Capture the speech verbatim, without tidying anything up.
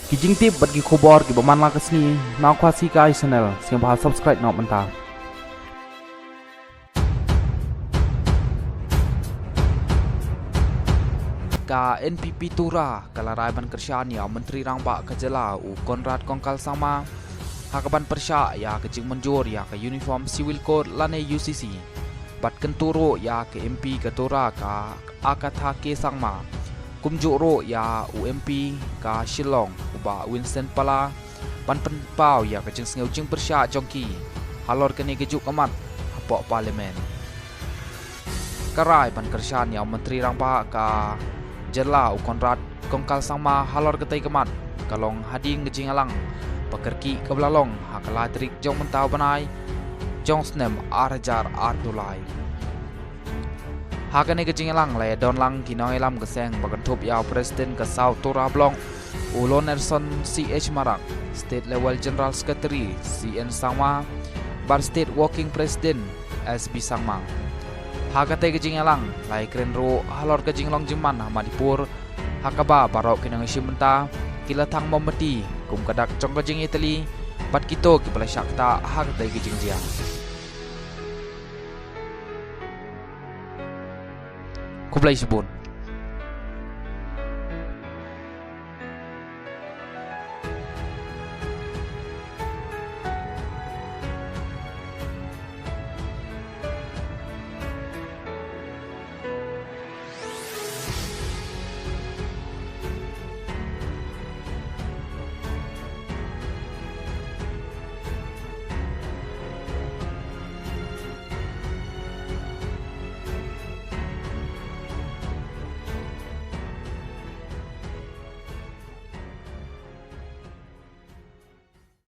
Ki jingtip bad ki khubor kiba man la ka sngi na Khasi Kai Channel, sngewbha subscribe noh mynta. Ka N P P Tura ka la rai ban kyrshan ïa u Myntri Rangbah ka jylla u Conrad Kongkal Sangma ha kaban pyrshah ïa ka jingmynjur ïa ka Uniform Civil Code lane U C C. Bad kyntu ruh ïa ka M P ka Tura ka Agatha K Sangma, kumjuh ruh ïa u M P ka Shillong u Bah Winston Pala ban pynpaw ïa ka jingsngew jingpyrshah jong ki halor kane kajuh ka mat hapoh Parliament. Ka rai ban kyrshan ïa u Myntri Rangbah ka jylla u Conrad Kongkal Sangma halor katei ka mat ka long hadien ka jingïalang ba kyrkieh kaba la long ha ka lai tarik jong mynta u bnai jong u snem ar hajar arphew lai. Ha kane ka jingïalang la ïadon lang ki nongïalam ka seng ba kynthup ïa u President ka South Tura Block u Lonerson C H Marak, State Level General Secretary C N Sangma bad State Working President S B Sangma. Ha katei ka jingïalang la ïakren ruh halor ka jinglong jingman ha Manipur, ha kaba baroh ki nongïashim bynta ki la thang mombati kum ka dak jong ka jingïatylli bad kito kiba la shah ktah ha katei ka jingjia. Khublei shibun.